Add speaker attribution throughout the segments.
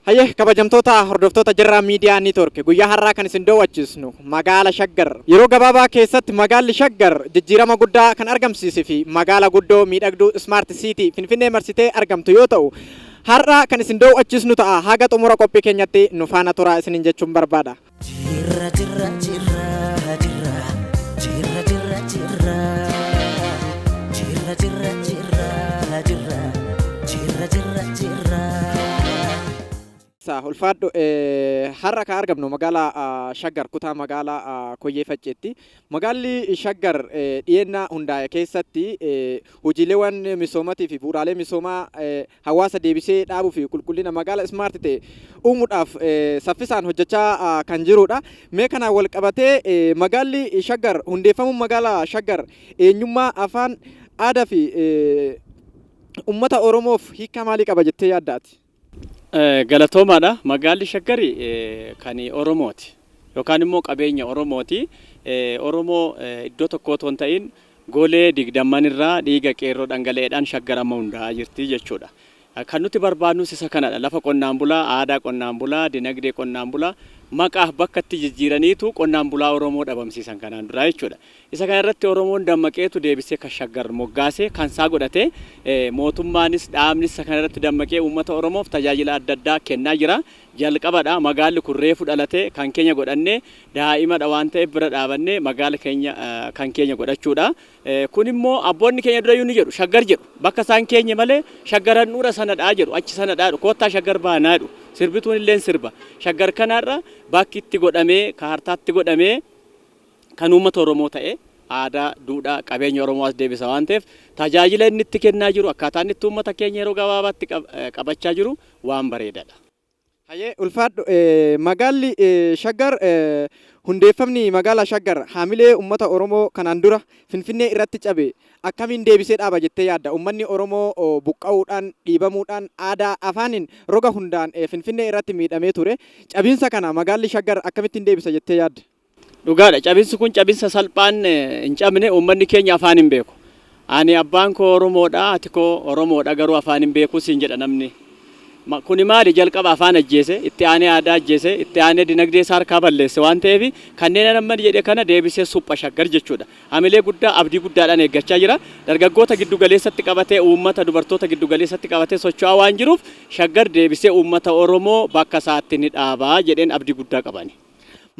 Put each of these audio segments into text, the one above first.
Speaker 1: Hayyee, kabajamtoota hordoftoota Jirraa Miidiyaa Network, guyyaa har'aa kan isin daawwachiisnu magaala Shaggar. Yeroo gabaabaa keessatti magaalli Shaggar jijjiirama guddaa kan argamsiisee fi magaala guddoo miidhagduu Smart City Finfinnee marsitee argamtu yoo ta'u, har'a kan isin daawwachiisnu ta'a. Haga xumura qophii keenyatti nu faana turaa isiniin jechuun barbaada.
Speaker 2: Jirra, jirra, jirra, jirra, jirra, jirra, jirra, jirra, jirra, jirra, jirra, jirra, jirra, jirra.
Speaker 1: Ulfaadhu, har'a kan argamnu magaalaa Shaggar, kutaa magaalaa Koyyee Facceetti. Magaalli Shaggar dhiyeennaa hundaa'e keessatti hojiileewwan misoomaatii fi bu'uuraalee misoomaa hawaasa deebisee dhaabuu fi qulqullina magaala smart ta'e uumuudhaaf saffisaan hojjechaa kan jirudha. Mee kanaan wal qabatee, magaalli Shaggar, hundeeffamuun magaalaa Shaggar eenyummaa, afaan, aadaa fi uummata Oromoof hiika maalii qaba jettee yaaddaati?
Speaker 3: Galatoomaadha. Magaalli Shaggari kan Oromooti. Yookaan immoo qabeenya Oromooti. Oromoo iddoo tokko otoo hin ta'in golee 20 irraa dhiiga qeerroo dhangala'eedhaan Shaggar amma hundaa'aa jirti jechuudha. Kan nuti barbaadnus isa kanadha. Lafa qonnaan bulaa, aadaa qonnaan bulaa, dinagdee qonnaan bulaa maqaaf bakka itti jijjiiraniitu qonnaan bulaa Oromoo dhabamsiisan kanaan duraa jechuudha. Isa kana irratti Oromoon dammaqeetu deebisee kan Shaggar moggaasee kan isaa godhate. Mootummaanis dhaabnis isa kana irratti dammaqee uummata Oromoof tajaajila adda addaa kennaa jira. Jalqabadha. Magaalli kun reefu dhalate, kan keenya godhannee, daa'imadha waan ta'eef bira dhaabannee magaala keenya kan keenya godhachuudha. Kun immoo abboonni keenya durayyuu ni jedhu, Shaggar jedhu. Bakka isaan keenye malee Shaggar handhuura sanadhaa jedhu, achi sanadhaa jedhu, koottaa Shaggar baanaa jedhu. Sirbituun illee sirba. Shaggar kanarra bakki itti godhamee, kaartaatti godhamee kan uummata Oromoo ta'e, aadaa, duudhaa, qabeenya Oromoo as deebisa waan ta'eef, tajaajila inni itti kennaa jiru, akkaataa inni itti uummata keenya yeroo gabaabaatti qabachaa jiru waan bareedaadha.
Speaker 1: Hayyee, ulfaadhu. Magaalli Shaggar, hundeeffamni magaalaa Shaggar haamilee uummata Oromoo kanaan dura Finfinnee irratti cabe akkamiin deebisee dhaaba jettee yaadda? Uummanni Oromoo buqqa'uudhaan, dhiibamuudhaan, aadaa, afaaniin roga hundaan Finfinnee irratti miidhamee ture. Cabiinsa kana magaalli Shaggar akkamittiin deebisa jettee yaadda?
Speaker 3: Dhugaadha. Cabinsi kun cabinsa salphaan hin cabne. Uummanni keenya afaan hin beeku. Ani abbaan koo Oromoodha, ati koo Oromoodha, garuu afaan hin beeku siin jedha namni. Kuni maali? Jalqaba afaan ajjeese, itti aanee aadaa ajjeese, itti aanee dinagdee isaa harkaa balleesse waan ta'eef, kanneen amma jedhe kana deebisee supha Shaggar jechuudha. Hamilee guddaa, abdii guddaadhaan eeggachaa jira. Dargaggoota giddu galeessatti qabatee, uummata, dubartoota giddu galeessatti qabatee socho'aa waan jiruuf, Shaggar deebisee uummata Oromoo bakka isaatti ni dhaabaa jedheen abdii guddaa qabani.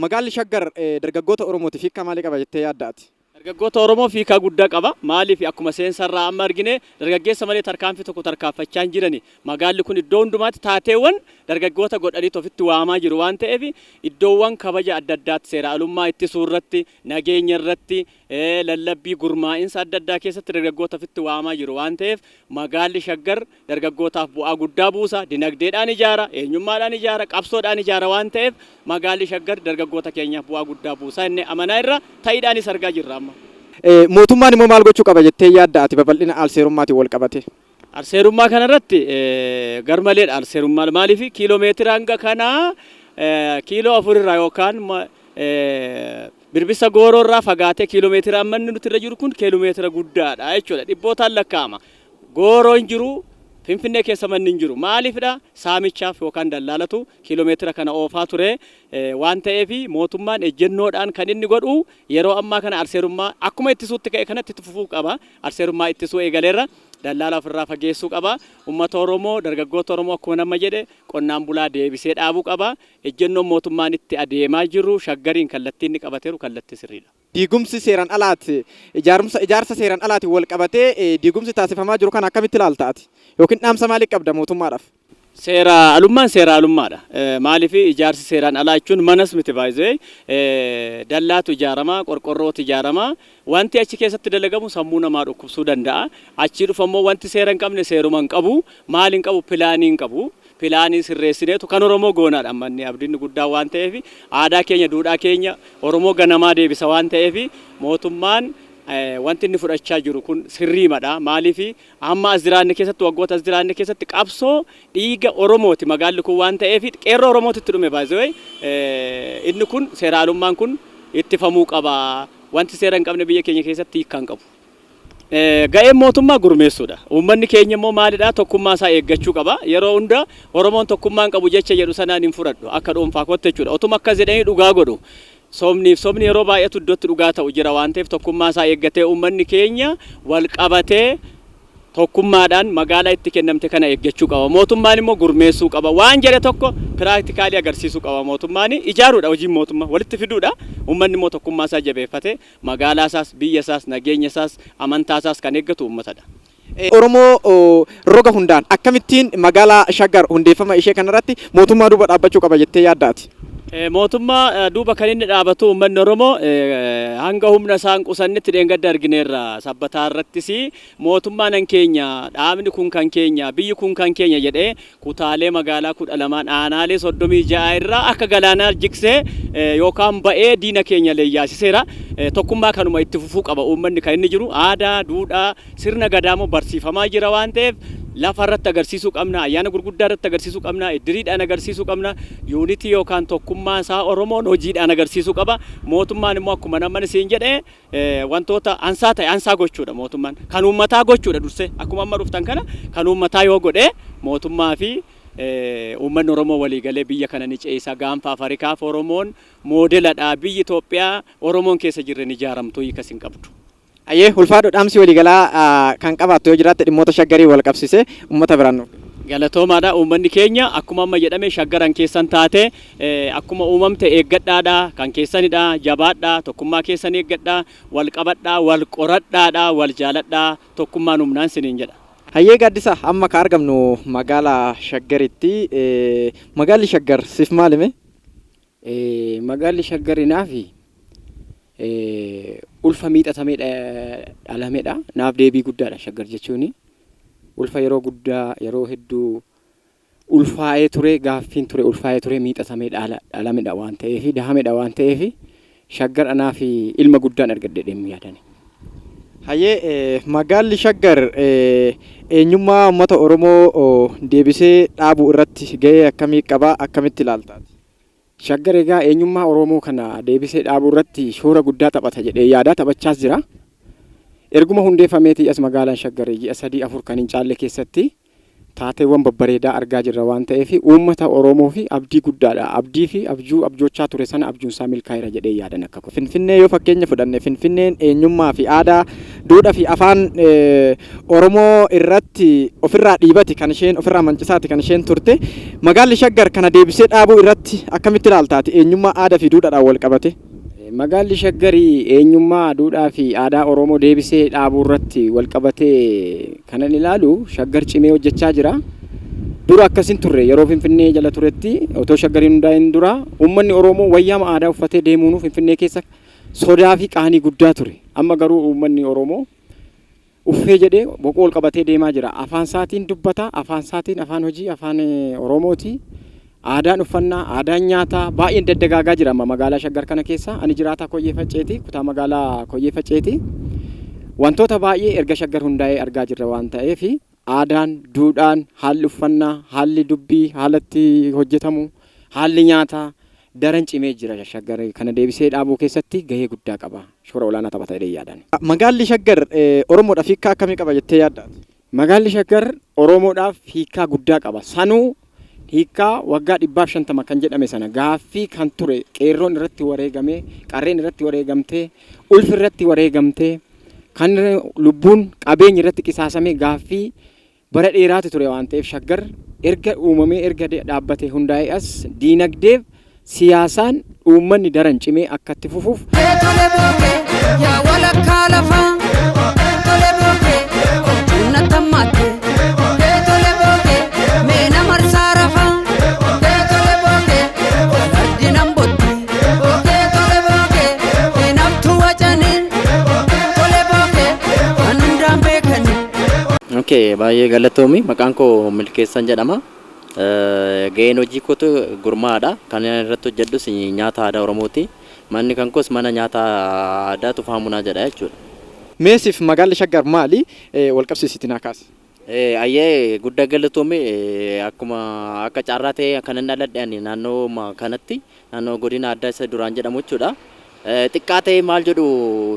Speaker 1: Magaalli Shaggar dargaggoota Oromootiif hiika maalii qaba jettee yaadda ati?
Speaker 3: Dargaggoota Oromoof hiikaa guddaa qaba. Maaliif? Akkuma seensarraa amma argine, dargaggeessa malee tarkaanfii tokko tarkaanfachaa hin jirani. Magaalli kun iddoo hundumaatti taateewwan dargaggoota godhaniitu ofitti waamaa jiru waan ta'eef, iddoowwan kabaja adda addaatti, seera alummaa ittisuu irratti, nageenya irratti, lallabbii gurmaa'insa adda addaa keessatti dargaggoota ofitti waamaa jiru waan ta'eef, magaalli Shaggar dargaggootaaf bu'aa guddaa buusa, dinagdeedhaan ijaara, eenyummaadhaan ijaara, qabsoodhaan ijaara waan ta'eef, magaalli Shaggar dargaggoota keenyaaf bu'aa guddaa buusa inni amanaa irra ta'iidhaanis argaa jirra amma.
Speaker 1: Mootummaan immoo maal gochuu qaba jettee yaadda ati babal'ina alseerummaatiin wal qabate?
Speaker 3: Alseerummaa kanarratti garmaleedha alseerummaan. Maaliif? Kiiloomeetira hanga kanaa kiiloo 4 irraa yookaan Birbisa Gooroo irraa fagaatee kiiloomeetira amma inni nuti irra jiru kun kiiloomeetira guddaadha jechuudha. Dhibbootaan lakkaa'ama. Gooroo hin jiru, Finfinnee keessa manni hin jiru. Maaliifidha? Saamichaaf yookaan dallaalatu kiiloomeetira kana oofaa ture waan ta'eef, mootummaan ejjennoodhaan kan inni godhu yeroo ammaa kana alseerummaa akkuma ittisuutti ka'e kanatti itti fufuu qaba. Alseerummaa ittisuu eegaleerra, dallaala ofirraa fageessuu qaba. Uummata Oromoo, dargaggoota Oromoo, akkuma nama jedhe, qonnaan bulaa deebisee dhaabuu qaba. Ejjennoon mootummaan itti adeemaa jiru, Shaggariin kallattii inni qabateeru kallattii sirriidha.
Speaker 1: Diigumsi seeraan alaati, ijaarumsa ijaarsa seeraan alaatiin wal qabatee diigumsi taasifamaa jiru kana akkamitti ilaalta ati? Yookiin dhaamsa maalii qabda mootummaadhaaf?
Speaker 3: Seera alummaan seera alummaadha. Maaliif? Ijaarsi seeraan alaa jechuun manas miti baay'ee, dallaatu ijaarama, qorqorrootu ijaarama. Wanti achi keessatti dalagamu sammuu namaa dhukkubsuu danda'a. Achii dhufa immoo wanti seera hin qabne seeruma hin qabu. Maal hin qabu? Pilaanii hin qabu. Pilaanii sirreessineetu kan Oromoo goonaadha. Amma inni abdiin guddaa waan ta'eef, aadaa keenya, duudhaa keenya Oromoo ganamaa deebisa waan ta'eef, mootummaan wanti inni fudhachaa jiru kun sirriimadha. Maaliif? Amma as jiraanne keessatti, waggoota as jiraanne keessatti qabsoo dhiiga Oromooti magaalli kun waan ta'eef, qeerroo Oromootti itti dhume baay'ee. Inni kun seera alummaan kun ittifamuu qaba. Wanti seera hin qabne biyya keenya keessatti hiikkaa hin qabu. Ga'een mootummaa gurmeessuudha. Uummanni keenya immoo maalidha? Tokkummaa isaa eeggachuu qaba. Yeroo hunda Oromoon tokkummaa hin qabu jecha jedhu sanaan hin fudhadhu. Akka dhuunfaa kootti jechuudha. Otuma akkas jedhanii dhugaa godhu. Sobniif sobni yeroo baay'atu iddootti dhugaa ta'u jira waan ta'eef tokkummaa isaa eeggatee uummanni keenya wal qabatee tokkummaadhaan magaalaa itti kennamte kana eeggachuu qaba. Mootummaan immoo gurmeessuu qaba. Waan jedhe tokko practically agarsiisuu qaba mootummaan. Ijaaruudha hojiin mootummaa. Walitti fiduudha. Uummanni immoo tokkummaa isaa jabeeffatee magaalaa isaas, biyya isaas, nageenya isaas, amantaa isaas kan eeggatu uummatadha.
Speaker 1: Oromoo roga hundaan akkamittiin magaalaa Shaggar hundeeffama ishee kanarratti mootummaa duuba dhaabbachuu qaba jettee yaaddaati?
Speaker 3: Mootummaa duuba kan inni dhaabatu uummanni Oromoo hanga humna isaan qusannetti dheengadda argineerra. Sabbataa irrattis mootummaan kan keenya, dhaabni kun kan keenya, biyyi kun kan keenya jedhee kutaalee magaalaa 12 aanaalee 36 irraa akka galaanaa jigsee yookaan ba'ee diina keenya leeyyaasiseera. Tokkummaa kanuma itti fufuu qaba uummanni kan inni jiru aadaa, duudhaa, sirna gadaamoo barsiifamaa jira waan ta'eef lafa irratti agarsiisuu qabna, ayyaana gurguddaa irratti agarsiisuu qabna, iddiriidhaan agarsiisuu qabna, unity yookaan tokkummaa isaa Oromoon hojiidhaan agarsiisuu qaba. Mootummaan immoo akkuma namni siin jedhee wantoota ansaa ta'e ansaa gochuudha mootummaan. Kan uummataa gochuudha dursee akkuma amma dhuftan kana kan uummataa yoo godhe mootummaa fi uummanni Oromoo waliigalee biyya kana ni ce'isa. Gaanfa Afrikaaf Oromoon moodeladha. Biyyi Itoophiyaa Oromoon keessa jirre ni ijaaramtu hiikas hin qabdu.
Speaker 1: Ayyee ulfaadhu dhaamsi waliigalaa kan qabaattu yoo jiraatte dhimmoota Shaggarii wal qabsiisee uummata biraan nuuf.
Speaker 3: Galatoomaadha. Uummanni keenya akkuma amma jedhame Shaggaran keessan taate akkuma uumamte eeggadhaadha. Kan keessanidha. Jabaadha. Tokkummaa keessan eeggadha. Wal qabadha. Wal qoradhaadha. Wal jaaladha. Tokkummaan humnaan siniin jedha.
Speaker 1: Hayyee Gaaddisa, amma ka argamnu magaalaa Shaggaritti. Magaalli Shaggar siif maalime?
Speaker 4: Magaalli Shaggar naafi ulfa miixatamee dhalamedha. Naaf deebii guddaadha Shaggar jechuun. Ulfa yeroo guddaa yeroo hedduu ulfaa'ee ture gaaffiin ture ulfaa'ee ture miixatamee dhalamedha waan ta'eef dahamedha waan ta'eef Shaggar anaaf ilma guddaan argadhe deemu yaadani.
Speaker 1: Hayyee magaalli Shaggar eenyummaa uummata Oromoo deebisee dhaabuu irratti gahee akkamii qaba? Akkamitti ilaaltaati?
Speaker 4: Shaggar egaa eenyummaa Oromoo kana deebisee dhaabuu irratti shoora guddaa taphata jedhee yaada taphachaas jira. Erguma hundeeffameetii as magaalaan Shaggar ji'a 3-4 kan hin caalle keessatti taateewwan babbareedaa argaa jirra waan ta'eef uummata Oromoo fi abdii guddaadha. Abdii fi abjuu abjoochaa ture sana abjuunsaa milkaa'eera jedhee yaadan akka kun.
Speaker 1: Finfinnee yoo fakkeenya fudhanne Finfinneen eenyummaa fi aadaa, duudhaa fi afaan Oromoo irratti ofirraa dhiibati kan isheen ofirraa mancisaati kan isheen turte. Magaalli Shaggar kana deebisee dhaabuu irratti akkamitti ilaaltaati eenyummaa aadaa fi duudhaadhaan wal qabate?
Speaker 4: Magaalli Shaggarii eenyummaa duudhaa fi aadaa Oromoo deebisee dhaabuu irratti wal qabatee kanan ilaalu Shaggar cimee hojjechaa jira. Dura akkas hin turre yeroo Finfinnee jala turetti otoo Shaggariin hundaa'in dura uummanni Oromoo wayyaama aadaa uffatee deemuun Finfinnee keessa sodaa fi qaanii guddaa ture. Amma garuu uummanni Oromoo uffee jedhee boqoo ol qabatee deemaa jira. Afaan isaatiin dubbata, afaan isaatiin afaan hojii, afaan Oromooti. Aadaan uffannaa, aadaan nyaataa baay'een daddagaagaa jira amma magaalaa Shaggar kana keessa. Ani jiraataa Koyyee Facceeti, kutaa magaalaa Koyyee Facceeti. Wantoota baay'ee erga Shaggar hundaa'ee argaa jirra waan ta'eef aadaan, duudhaan, haalli uffannaa, haalli dubbii, haalatti hojjetamu, haalli nyaataa daran cimee jira. Shaggar kana deebisee dhaabuu keessatti gahee guddaa qaba. Shoora olaanaa taphata jedhee yaadan.
Speaker 1: Magaalli Shaggar Oromoodhaaf hiikkaa akkamii qaba jettee yaadda?
Speaker 4: Magaalli Shaggar Oromoodhaaf hiikkaa guddaa qaba. Sanuu hiikkaa waggaa 150 kan jedhame sana gaaffii kan ture qeerroon irratti wareegamee, qarreen irratti wareegamtee, ulfi irratti wareegamtee, kan lubbuun qabeenyi irratti qisaasamee gaaffii bara dheeraatu ture waan ta'eef Shaggar erga uumamee erga dhaabbatee hundaa'ee as diinagdeef siyaasaan uummanni daran cimee akka itti fufuuf
Speaker 5: Tole bookee yaa walakkaa lafaa tole bookee ochuun nattammaatti tole bookee meena marsaa rafaa tole bookee walardi nan botti tole bookee hinaftu wacanii tole bookee kan hundaan beekanii.
Speaker 6: Okay, baay'ee galatoomi. Maqaan koo Milkeessan jedhama. Gaheen hojii kootu gurmaadha. Kan irratti hojjedhus nyaata aadaa Oromooti. Manni kan koos mana nyaata aadaa Tufaa Munaa jedha jechuudha.
Speaker 1: Meesiif magaalli Shaggar maali? Wal qabsiisitii naa kaasi.
Speaker 6: Ayyee guddaa galatoomi. Akkuma akka carraa ta'e kan inni dhaladhe ani naannoo kanatti naannoo godina addaa isa duraan jedhamu jechuudha. Xiqqaa ta'e maal jedhu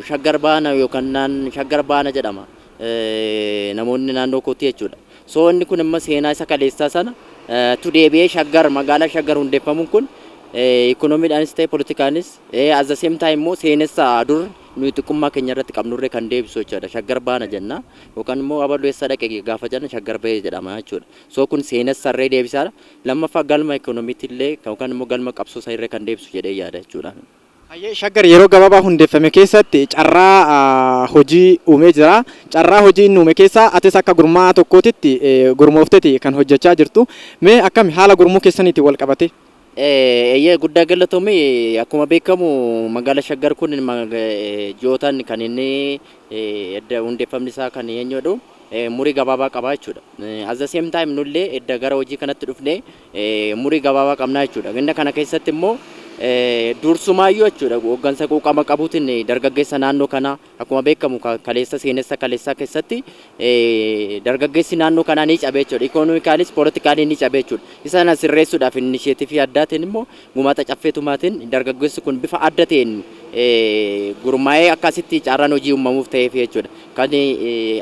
Speaker 6: Shaggar baana yookaan naan Shaggar baana jedhama. Namoonni naannoo kootii jechuudha. So inni kun immoo seenaa isa kaleessaa sana tu deebi'ee Shaggar, magaalaa Shaggar hundeeffamuun kun ikoonomiidhaanis ta'e politikaanis, at the same time immoo seenessa dur nuyi xiqqummaa keenya irratti qabnurree kan deebisu jechuudha. Shaggar baana jenna yookaan immoo abaluu eessa dhaqe gaafa jenna Shaggar bahee jedhama jechuudha. So kun seenessa irree deebisaadha. Lammaffaa galma ikoonomiitti illee yookaan immoo galma qabsoo isaa irree kan deebisu jedhee yaada jechuudha.
Speaker 1: Hayyee, Shaggar yeroo gabaabaa hundeeffame keessatti carraa hojii uumee jira. Carraa hojii inni uume keessaa atis akka gurmaa tokkootitti gurmoofteeti kan hojjechaa jirtu. Mee akkami haala gurmuu keessaniitiin wal qabate?
Speaker 6: Eeyyee, guddaa galatoomi. Akkuma beekamu magaalaa Shaggar kun ji'ootaan kan inni hundeeffamni isaa kan eenyudha, murii gabaabaa qaba jechuudha. At the same time nullee edda gara hojii kanatti dhufnee murii gabaabaa qabna jechuudha. Inni kana keessatti immoo dursumaayyuu jechuudha hooggansa quuqama qabuutiin dargaggeessa naannoo kanaa, akkuma beekamu kaleessa seenessa kaleessaa keessatti dargaggeessi naannoo kanaa ni cabe jechuudha. Economicallyis politically ni cabe jechuudha. Isa sana sirreessuudhaaf initiative addaatiin immoo gumaata caffeetumaatiin dargaggeessi kun bifa adda ta'een gurmaa'ee akkasitti carraan hojii uumamuuf ta'eef jechuudha. Kan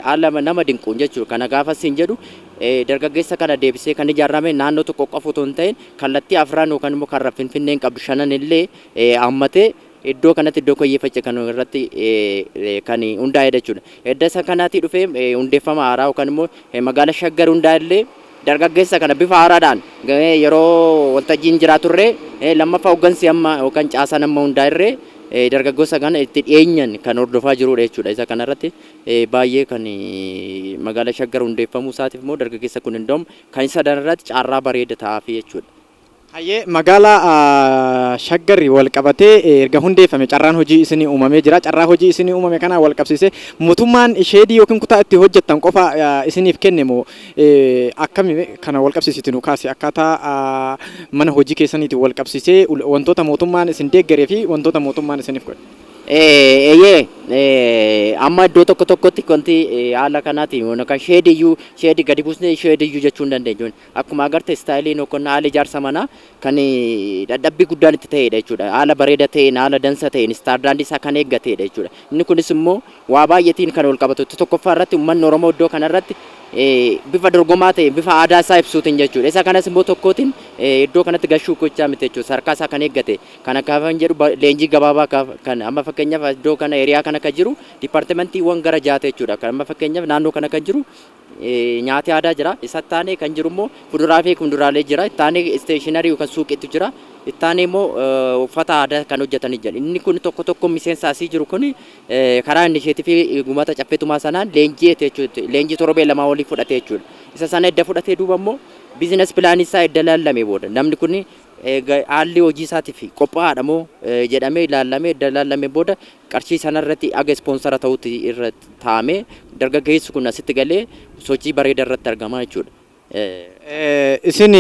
Speaker 6: haala nama dinquun jechuudha. Kana gaafa siin jedhu dargaggeessa kana deebisee kan ijaarame naannoo tokko qofa otoo hin ta'in kallattii afran yookaan immoo karra Finfinneen qabdu shanan illee hammatee iddoo kanatti, iddoo Koyyee Facce kan irratti kan hundaa'edha jechuudha. Edda isa kanaatii dhufee hundeeffama haaraa yookaan immoo magaalaa Shaggar hundaa'e illee dargaggeessa kana bifa haaraadhaan yeroo waltajjiin jiraaturree, lammaffaa hooggansi amma yookaan caasaan amma hundaa'erree dargaggoota kana itti dhiyeenyan kan hordofaa jirudha jechuudha. Isa kanarratti baay'ee kan magaalaa Shaggar hundeeffamuu isaatiif immoo dargaggeessa kun hundaa'u kan isa irratti carraa bareeda ta'aafi jechuudha.
Speaker 1: Hayyee, magaalaa Shaggarri wal qabatee erga hundeeffame carraan hojii isinii uumamee jira. Carraa hojii isinii uumame kana wal qabsiisee mootummaan sheedii yookiin kutaa itti hojjettan qofa isiniif kenne moo akkami? Kana wal qabsiisitu nu kaase, akkaataa mana hojii keessaniitiin wal qabsiisee wantoota mootummaan isin deeggaree fi wantoota mootummaan isiniif godhe.
Speaker 6: Eeyyee, amma iddoo tokko tokkotti wanti haala kanaatiin kan sheediyyuu, sheedii gadi buusnee sheediyyuu jechuu hin dandeenyu. Akkuma agarte styleiin yookaan haala ijaarsa manaa kan dadhabbii guddaan itti ta'edha jechuudha. Haala bareeda ta'een, haala dansa ta'een, standardii isaa kan eeggatedha jechuudha. Inni kunis immoo waa baay'eetiin kan wal qabatu. Tokkoffaa irratti uummanni Oromoo iddoo kanarratti bifa dorgomaa ta'e, bifa aadaa isaa ibsuutiin jechuudha. Isa kanas immoo tokkootiin iddoo kanatti gashuu gochaa miti jechuudha. Sarkaa isaa kan eeggate. Kana gaafa jedhu leenjii gabaabaa kan amma fakkeenyaaf iddoo kana, area kana kan jiru departmentiiwwan gara jaate jechuudha. Kan amma fakkeenyaaf naannoo kana kan jiru nyaati aadaa jira. Isa taanee kan jiru immoo fuduraa fi kuduraalee jira. Ittaanee stationery yookaan suuqiitu jira. Ittaanee immoo uffata aadaa kan hojjetanii jira. Inni kun tokko tokko miseensa asii jiru kun karaa initiative gumaata caffeetumaa sanaan leenjii jechuudha. Leenjii torbee 2 olii fudhate jechuudha. Isa sana edda fudhatee duuba immoo business planii isaa edda laallamee booda namni kun haalli hojii isaatiif qophaa'aadha moo jedhamee ilaallamee, edda ilaallamee booda qarshii sanarratti aga sponsor ta'utti irra taa'amee dargaggeessi kun asitti galee sochii bareeda irratti argama jechuudha.
Speaker 1: Isin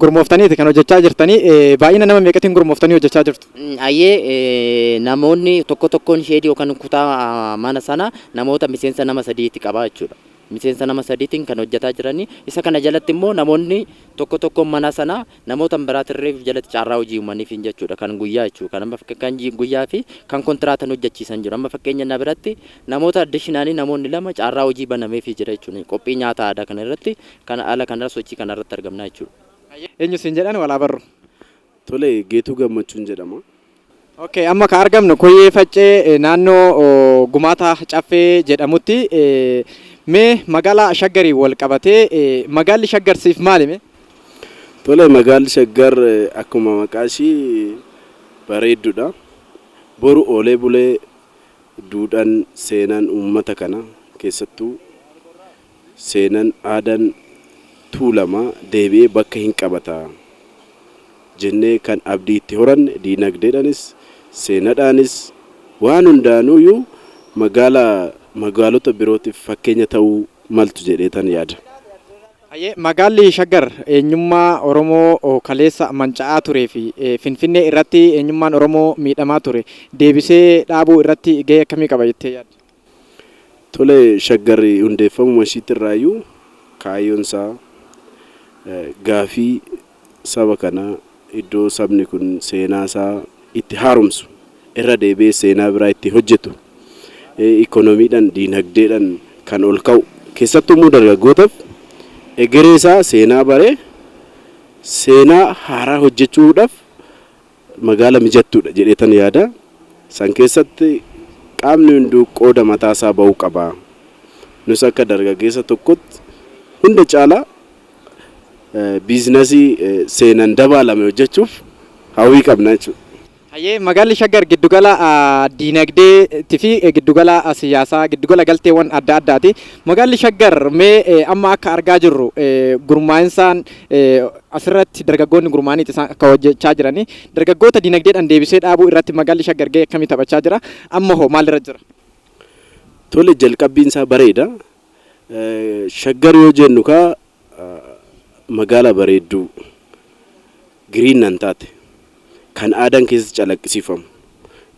Speaker 1: gurmooftaniiti kan hojjechaa jirtanii, baay'ina nama meeqatiin gurmooftanii hojjechaa jirtu?
Speaker 6: Ayyee, namoonni tokko tokkoon sheedii yookaan kutaa mana sana namoota miseensa nama sadiitti qaba jechuudha. Miseensa nama sadiitiin kan hojjetaa jiranii. Isa kana jalatti immoo namoonni tokko tokkoon mana sana namoota biraatirree jalatti carraa hojii uumaniif jechuudha. Kan guyyaa jechuudha. Kan amma kan guyyaa fi kan kontiraatan hojjechiisan jiru. Amma fakkeenya na biratti namoota additionally namoonni lama carraa hojii banameefii jira jechuudha. Qophii nyaata aadaa kana irratti kan haala kanarra sochii kana irratti argamna jechuudha.
Speaker 1: Eenyu siin jedhan walaa barru?
Speaker 7: Tole, Geetuu Gammachuun jedhama.
Speaker 1: Okay, amma ka argamnu Koyyee Faccee naannoo Gumaata Caffee jedhamutti. Mee magaalaa Shaggarii wal qabatee magaalli Shaggar siif maali mee?
Speaker 7: Tole, magaalli Shaggar akkuma maqaa ishii bareedduudha. Boru oolee bulee duudhaan seenaan uummata kana, keessattuu seenaan aadaan Tuulamaa deebi'ee bakka hin qabata jennee kan abdii itti horanne, diinagdeedhaanis seenaadhaanis waan hundaanuyyuu magaalaa magaalota birootiif fakkeenya ta'uu maltu jedheetan yaada.
Speaker 1: Magaalli Shaggar eenyummaa Oromoo kaleessa manca'aa turee fi Finfinnee irratti eenyummaan Oromoo miidhamaa ture deebisee dhaabuu irratti gahee akkamii qaba jettee yaadda?
Speaker 7: Tole, Shaggarri hundeeffamuma ishiitirraayyuu kaayyoon isaa gaafii saba kanaa, iddoo sabni kun seenaa isaa itti haaromsu, irra deebi'ee seenaa biraa itti hojjetu, ikoonomiidhaan, diinagdeedhaan kan ol ka'u keessattuu immoo dargaggootaaf egeree isaa seenaa baree seenaa haaraa hojjechuudhaaf magaala mijattuudha jedheetan yaada. San keessatti qaamni hunduu qooda mataa isaa ba'uu qaba. Nus akka dargaggeessa tokkotti hunda caalaa biizinasii seenan dabaalame hojjechuuf hawwii qabna jechuudha.
Speaker 1: Hayyee, magaalli Shaggar giddugala diinagdeetii fi giddugala siyaasaa, giddugala galteewwan adda addaati. Magaalli Shaggar mee amma akka argaa jirru gurmaa'insaan asirratti dargaggoonni gurmaa'anii isaan akka hojjechaa jiranii, dargaggoota diinagdeedhaan deebisee dhaabuu irratti magaalli Shaggar gahee akkamii taphachaa jira? Amma hoo maalirra jira?
Speaker 7: Tole, jalqabbiin isaa bareeda. Shaggar yoo jennu kaa magaala bareedduu green nan taate, kan aadaan keessa calaqqisiifamu,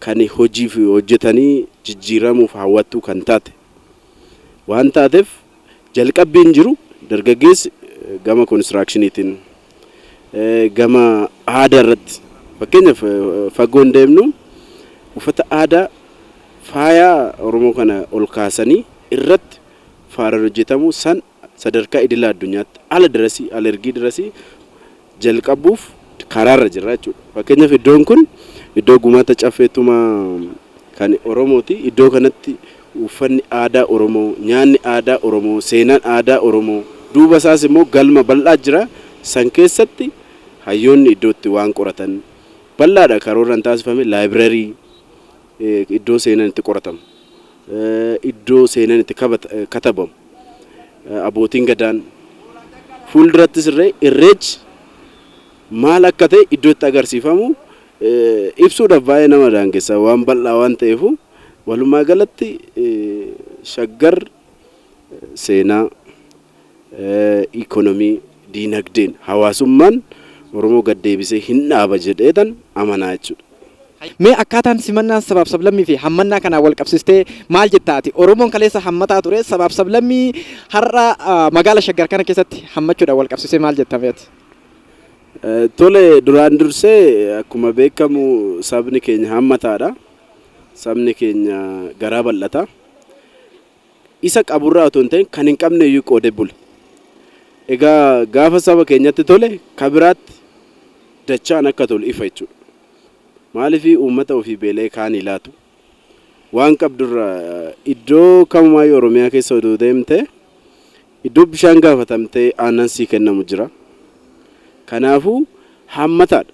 Speaker 7: kan hojiif hojjetanii jijjiiramuuf hawwattuu kan taate waan taateef, jalqabbiin jiru dargaggeessi gama constructioniitiin, gama aadaa irratti, fakkeenyaaf fagoo hin deemnu, uffata aadaa faayaa Oromoo kana ol kaasanii irratti faaraan hojjetamu san sadarkaa idila addunyaatti ala dirasii ala ergii dirasii jalqabuuf karaarra jira jechuudha. Fakkeenyaaf iddoon kun iddoo gumaata caffeetumaa kan Oromooti. Iddoo kanatti uffanni aadaa Oromoo, nyaanni aadaa Oromoo, seenaan aadaa Oromoo, duuba isaas immoo galma bal'aa jira. San keessatti hayyoonni iddootti waan qoratan bal'aadha karooraan taasifame, library, iddoo seenaan itti qoratamu, iddoo seenaan itti katabamu, abbootiin gadaan fuuldurattis irree irreechi maal akka ta'e iddoo itti agarsiifamu ibsuudhaaf baay'ee nama daangessa, waan bal'aa waan ta'eefu. Walumaa galatti Shaggar seenaa, ikonomii, diinagdeen, hawaasummaan Oromoo gad deebisee hin dhaaba jedheetan amanaa jechuudha.
Speaker 1: Mee akkaataan simannaan sabaaf sablammii fi hammannaa kanaan wal qabsiistee maal jetta ati? Oromoon kaleessa hammataa ture, sabaaf sablammii har'a magaala Shaggar kana keessatti hammachuudhaan wal qabsiisee maal jetta meeti?
Speaker 7: Tole, duraan dursee akkuma beekamu sabni keenya hammataadha. Sabni keenya garaa bal'ata. Isa qaburraa otoo hin ta'in kan hin qabne iyyuu qoodee bula. Egaa gaafa saba keenyatti tole ka biraatti dachaan akka tolu ifa jechuudha. Maaliif uummata ofii beela'ee kaan ilaatu? Waan qabdurra iddoo kamumaayyuu Oromiyaa keessa odoo deemte iddoo bishaan gaafatamtee aannan sii kennamu jira. Kanaafuu hammataadha.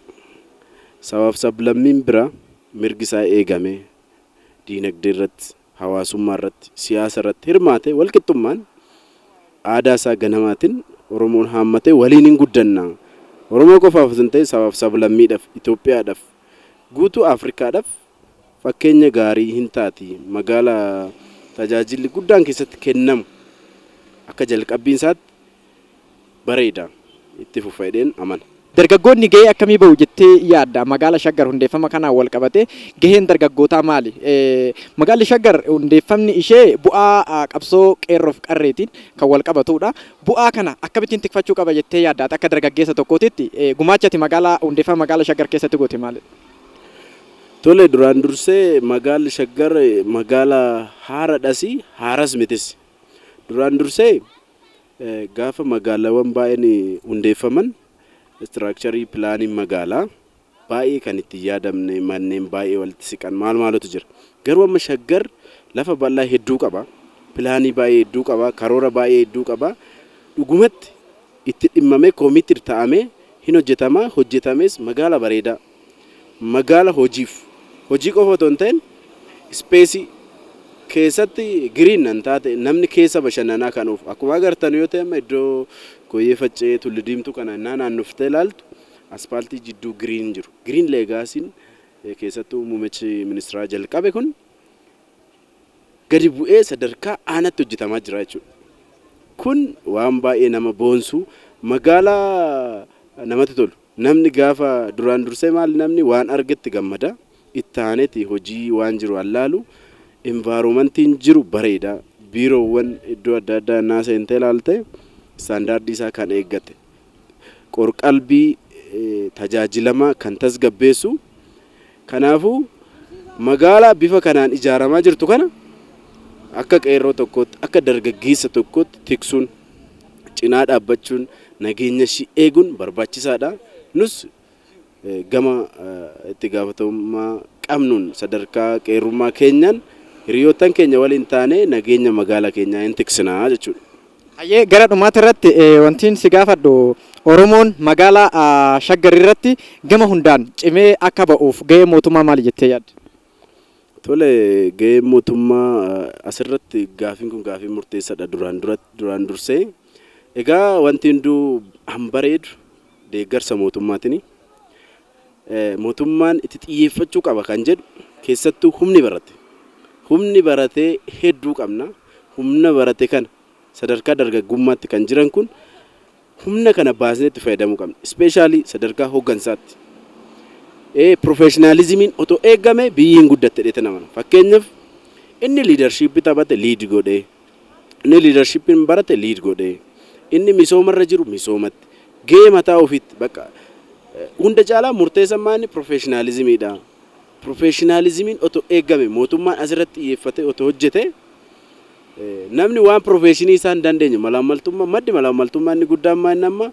Speaker 7: Sabaaf sablammiin bira mirgi isaa eegame diinagdee irratti, hawaasummaa irratti, siyaasa irratti hirmaate walqixxummaan aadaa isaa ganamaatiin Oromoon haammatee waliin hin guddanna. Oromoo qofaaf osoo hin ta'in sabaaf sablammiidhaaf, Itoophiyaadhaaf, guutuu Afrikaadhaaf fakkeenya gaarii hin taati. Magaala tajaajilli guddaan keessatti kennamu akka jalqabbiin isaatti bareeda, itti fufa jedheen amana.
Speaker 1: Dargaggoonni gahee akkamii bahu jettee yaadda? Magaala Shaggar hundeeffama kanaan wal qabate gaheen dargaggootaa maali? Magaalli Shaggar hundeeffamni ishee bu'aa qabsoo qeerroof qarreetiin kan wal qabatudha. Bu'aa kana akkamittiin tikfachuu qaba jettee yaadda? Akka dargaggeessa tokkootitti gumaachati magaalaa hundeeffama magaala Shaggar keessatti goote maali?
Speaker 7: Tole, duraan dursee magaalli Shaggar magaala haaraadhas, haaras mitis. Duraan dursee gaafa magaalaawwan baay'een hundeeffaman structure planiin magaalaa baay'ee kan itti yaadamne, manneen baay'ee walitti siqan maal maaltu jira. Garuu amma Shaggar lafa bal'aa hedduu qaba. Planii baay'ee hedduu qaba. Karoora baay'ee hedduu qaba. Dhugumatti itti dhimmamee committed ta'amee hin hojjetama. Hojjetames magaala bareedaa. Magaala hojiif, hojii qofa otoo hin ta'in space keessatti green nan taate, namni keessa bashannanaa kan oofu akkuma agartan yoo ta'e, amma iddoo Koyyee Faccee, Tullu Diimtuu kana innaa naannoftee ilaaltu aspaaltii jidduu green jiru. Green legacyn keessattuu muummichi ministeeraa jalqabe kun gadi bu'ee sadarkaa aanaatti hojjetamaa jira jechuudha. Kun waan baay'ee nama boonsu, magaalaa namatti tolu. Namni gaafa duraan dursee maal, namni waan argetti gammada. Itti aaneeti hojii waan jiru allaalu, environmentiin jiru bareeda. Biiroowwan iddoo adda addaa naa seentee ilaalte standardii isaa kan eeggate. Qorqalbii tajaajilamaa kan tasgabbeessu. Kanaafuu magaalaa bifa kanaan ijaaramaa jirtu kana Akka qeerroo tokkootti, akka dargaggeessa tokkootti tiksuun, cinaa dhaabbachuun, nageenya ishii eeguun barbaachisaadha. Nus gama itti gaafatamummaa qabnuun sadarkaa qeerrummaa keenyaan hiriyoottan keenya waliin taanee nageenya magaalaa keenyaa hin tiksinaa jechuudha.
Speaker 1: Hayyee, gara dhumaati irratti wantiin si gaafadhu, Oromoon magaalaa Shaggar irratti gama hundaan cimee akka ba'uuf gahee mootummaa maali jettee yaadda?
Speaker 7: Tole, gaheen mootummaa asirratti, gaafiin kun gaafii murteessaadha duraan dursee. Egaa wanti hunduu han bareedu deeggarsa mootummaatini. Mootummaan itti xiyyeeffachuu qaba kan jedhu keessattuu humni barate. Humni baratee hedduu qabna. Humna barate kana sadarkaa dargaggummaatti kan jiran kun humna kana baasnee itti fayyadamuu qabna. Especially sadarkaa hooggansaatti. Professionalismiin otoo eegame biyyi hin guddatte dheete nama. Fakkeenyaaf, inni leadershipii taphate lead godhee, inni leadershipiin barate lead godhee, inni misoomarra jiru misoomatti, gahee mataa ofiitti bakka hunda caalaa murteessan maanni professionalismiidha. Professionalismiin otoo eegame, mootummaan asirratti xiyyeeffate otoo hojjete, namni waan professionii isaa hin dandeenye malaammaltummaa, maddi malaammaltummaa inni guddaan maal, amma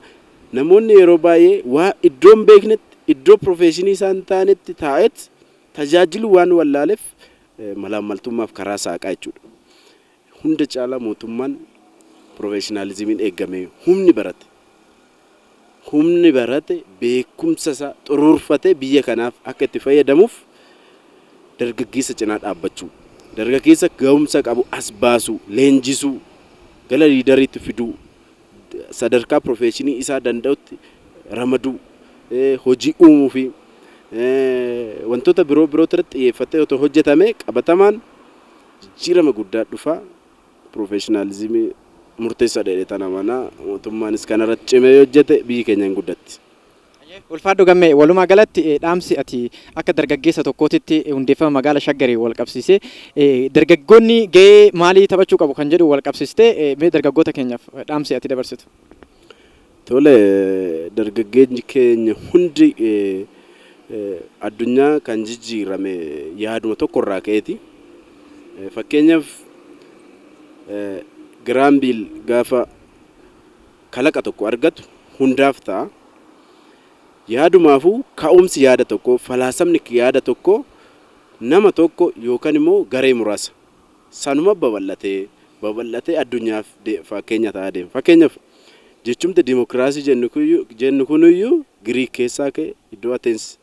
Speaker 7: namoonni yeroo baay'ee waa iddoo hin beeknetti, iddoo professionii isaa hin taanetti taa'etti tajaajilu waan wallaaleef malaammaltummaaf karaa saaqaa jechuudha. Hunda caalaa mootummaan professionalismiin eegame, humni barate. Humni barate beekumsa isaa xuruurfatee biyya kanaaf akka itti fayyadamuuf dargaggeessa cinaa dhaabbachuu, dargaggeessa gahumsa qabu as baasuu, leenjisuu, gara leaderiitti fiduu, sadarkaa professionii isaa danda'utti ramaduu, hojii uumuu fi wantoota biroo biroo irratti xiyyeeffatee otoo hojjetame qabatamaan jijjiirama guddaa dhufa. Professionalismii murteessaadha jedhee tana manaa mootummaanis kanarratti cimee hojjete biyyi keenya hin guddatti.
Speaker 1: Ulfaadhu Gammee, walumaa galatti dhaamsi ati akka dargaggeessa tokkootitti hundeeffama magaala Shaggarii wal qabsiisee dargaggoonni gahee maalii taphachuu qabu kan jedhu wal qabsiistee mee dargaggoota keenyaaf dhaamsi ati dabarsitu?
Speaker 7: Tole, dargaggeenyi keenya hundi addunyaa kan jijjiirame yaaduma tokko irraa ka'eeti. Fakkeenyaaf, Graham Bell gaafa kalaqa tokko argatu hundaaf ta'a. Yaadumaafuu ka'umsi yaada tokko, falaasamni yaada tokko nama tokko yookaan immoo garee muraasa. Sanuma babal'atee babal'atee addunyaaf fakkeenya ta'aa deema. Fakkeenyaaf, jechumti dimokiraasii jennu kunuyyuu Giriik keessaa ka'e, iddoo Ateens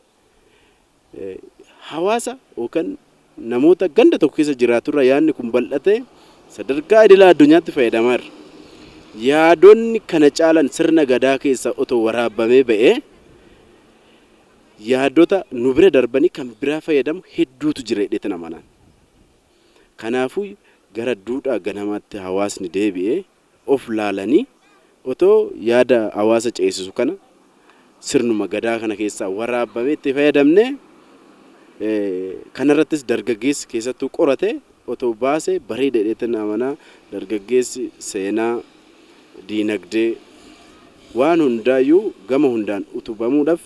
Speaker 7: hawaasa yookaan namoota ganda tokko keessa jiraaturra yaadni kun bal'atee sadarkaa idilaa addunyaatti fayyadamaa jira. Yaadonni kana caalan sirna gadaa keessa otoo waraabamee ba'ee yaadota nu bira darbanii kan biraa fayyadamu hedduutu jira jedheetan amanaan. Kanaafuu gara duudhaa ganamaatti hawaasni deebi'ee of laalanii otoo yaada hawaasa ceesisu kana sirnuma gadaa kana keessaa waraabamee itti fayyadamne, kanarrattis dargaggeessi keessattuu qorate otoo baasee bareeda jedheetan amanaa. Dargaggeessi seenaa, diinagdee, waan hundaayyuu gama hundaan utubamuudhaaf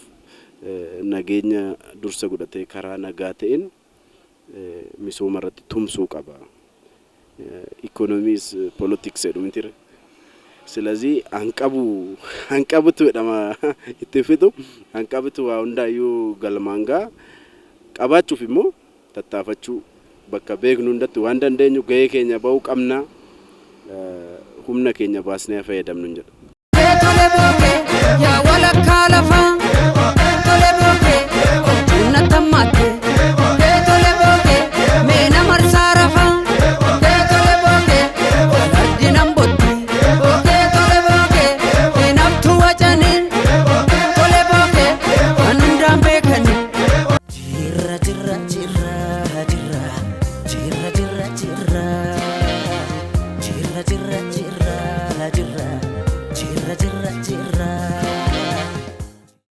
Speaker 7: nageenya dursa godhatee karaa nagaa ta'een misooma irratti tumsuu qaba. Economyis politics jedhu miti. ስለዚህ hanqabu hanqabutu jedhama itti fixu, hanqabutu waa hundaayyuu galmaan ga'a. Qabaachuuf immoo tattaafachuu, bakka beeknu hundatti waan dandeenyu gahee keenya bahuu qabna, humna keenya baasnee fayyadamnu hin jedha.
Speaker 5: Tole bookee yaa walakkaa lafaa, tole bookee ochuun nattammaate, tole bookee meena marsaa rafaa, tole bookee walardi nan botti, tole bookee hinaftuu wacanii, tole bookee waan hundaan beekanii.
Speaker 2: Jirra jirra jirra jirra jirra jirra jirra jirra jirra jirra jirra jirra jirra jirra.